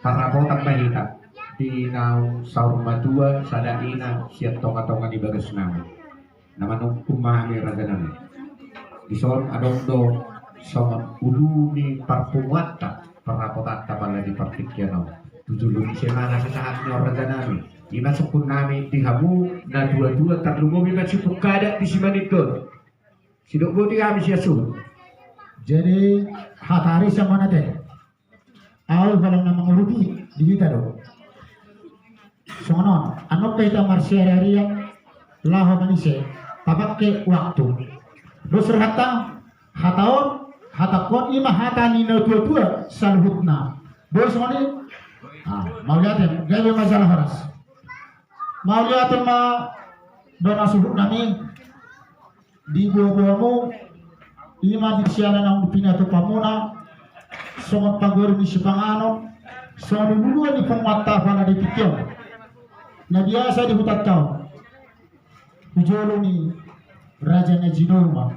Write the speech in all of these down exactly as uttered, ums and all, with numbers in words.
Parrapotan ma hita di naung saur matua sada ina sian tonga-tonga ni bagas nami. Na manungkun ma hami raja nami. Dison adong do songon ulu ni parpunguanta parrapotanta pala di partingkian on. Tu jolo ni ise ma na sahat ni on raja nami. Ima sungkun nami di hamu na tua-tua, tarlumobi ma si Pungkadat di Simanit on. Sidok boti hami sian suhut. Jadi hata ari sama nate. Au holan na mangurupi di hita do. Songon on, annon pe hita marsiari-arian laho manise, tapake waktu. Dos rohanta, hata on, hata on ima hata ni na tua-tua saluhutna. Dos songon i. Ah, mauliate, gabe ma jala horas. Mauliate ma do na suhut nami. Di boaboamu, ima di siala naung pinatupa muna, songon pagori ni sipanganon, songon ululuan ni punguanta pala di tingki on. Na biasa di hutanta on. Tu jolo ni raja na jinou ma.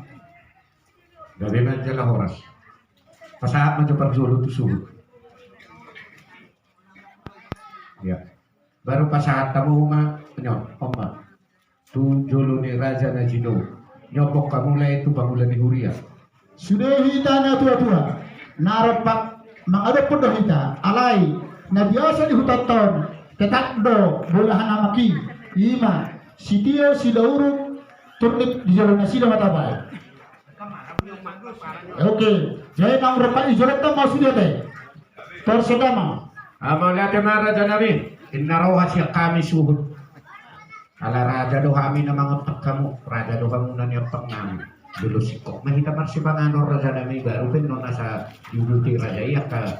Gabe ma jala horas. Pasahat ma jo parjolo tu suhut. Ya. Baru pasahat hamu ma, on ma. Tu jolo ni raja na jinou. Nyombok hamu lae tu pangula ni huria. Sude hita na tua-tua. Na rompak mangadophon do hita. Alai na biasa di hutanta on. Tetap do bolahan amak i. Ima. Sitio sidaurung. Turnip di jolo nasida ma tabaen. Oke. Jadi naung rompak i jolo tama sude te. Torsedama. Mauliate ma raja nami. Inna roha sian hami suhut. Ala raja do hami na mangontak hamu, raja do hamu na niontak nami. Jolo singkop ma hita marsipanganon raja nami, baru pe non asa diuduti raja i angka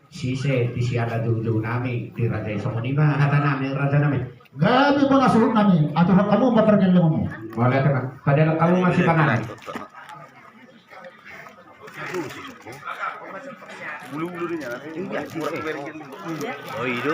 sise di siala joujou nami di raja i. Songon i ma hata nami raja nami. Gabe bona suhut nami, aturhon hamu ma pargellengonmu. Mauliate ma. Padalan hamu ma sipanganon. Ulu-ulu dia nyala. Iya, iya. Oh, iya.